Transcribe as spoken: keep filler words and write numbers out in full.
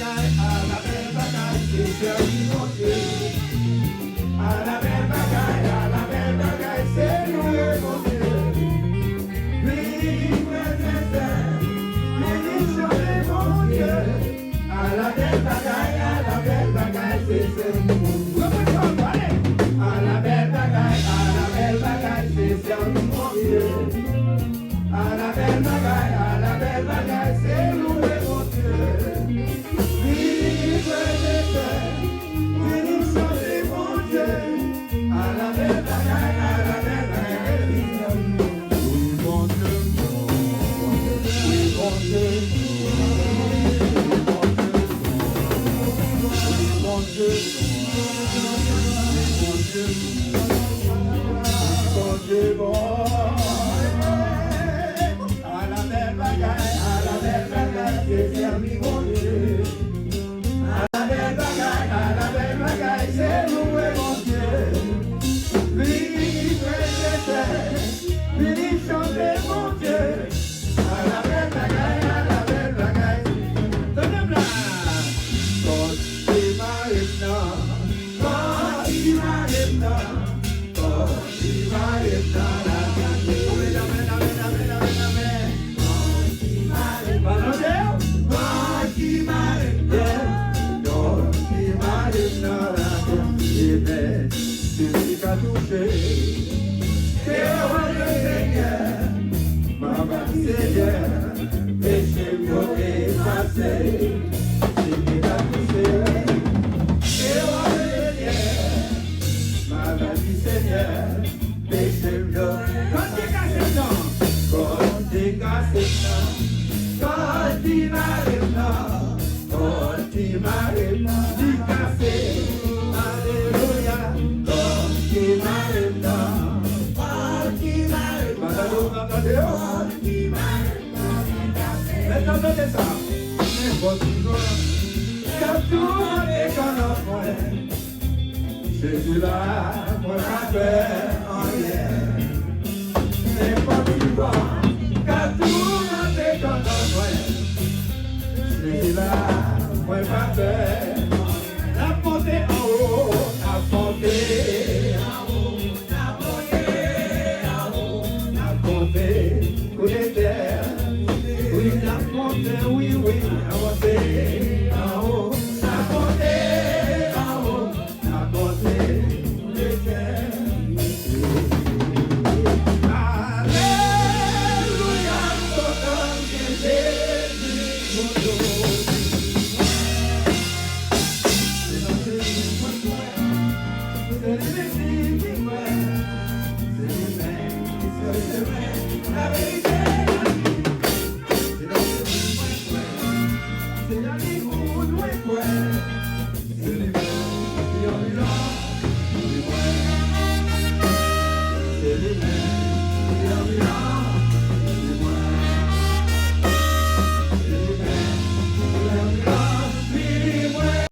Ala bèl bagay, se sèvi Bondye. Ala bèl bagay, ala bèl bagay, se louwe Bondye. Vini, frè e sè, vini chante Bondye. Ala bèl bagay, ala bèl bagay, se sèvi Bondye. Repete, ale! Ala bèl bagay, ala bèl bagay, se sèvi Bondye. Ala bèl bagay, ala bèl bagay, se louwe Bondye. Vini, frè e sè, vini chante Bondye. Ala bèl bagay, ala bèl bagay, se sèvi Bondye. Wi, Bondye, wi, Bondye, wi, Bondye, wi, Bondye, wi, Bondye, wi, Bondye, bon. Ala bèl bagay, ala bèl bagay, se sèvi Bondye. Ala bèl bagay, ala bèl bagay, se louwe Bondye. Vini, frè e sè, vini chante Bondye. Ala bèl bagay, ala bèl bagay. Tande m la. Kòd ki mare m nan, kòd ki mare m nan, kòd ki mare m nan, la, la, la, la, la, la, la, la. Kòd ki mare m nan, kòd ki mare m nan, kòd ki mare m nan, la, la, la, la. Se li ka touche. Ke w ale, Senyè, m ap di Senyè, peche m yo efase. Se li ka touche. Ke w ale, Senyè, m ap di Senyè, peche m yo. Kòd ki kase m nan. Kòd ki kase m nan. Kòd ki mare m nan. Kòd ki mare m nan, li kase. Alelouya. Kòd ki mare m nan. Kòd ki mare m nan. Pa tande w, pa tande w. Kòd ki mare m nan, li kase. Mentnan tande sa. Nenpòt ki vant k ap toumante kò mwen. Jezi la, mwen pa pè anyen. Nenpòt ki vant k ap toumante kò mwen. Jezi la, mwen pa pè. N ap monte anwo, n ap monte anwo, n ap monte anwo, n ap monte kou de tè. Wi, n ap monte, wi, wi, n ap monte anwo, n ap monte anwo.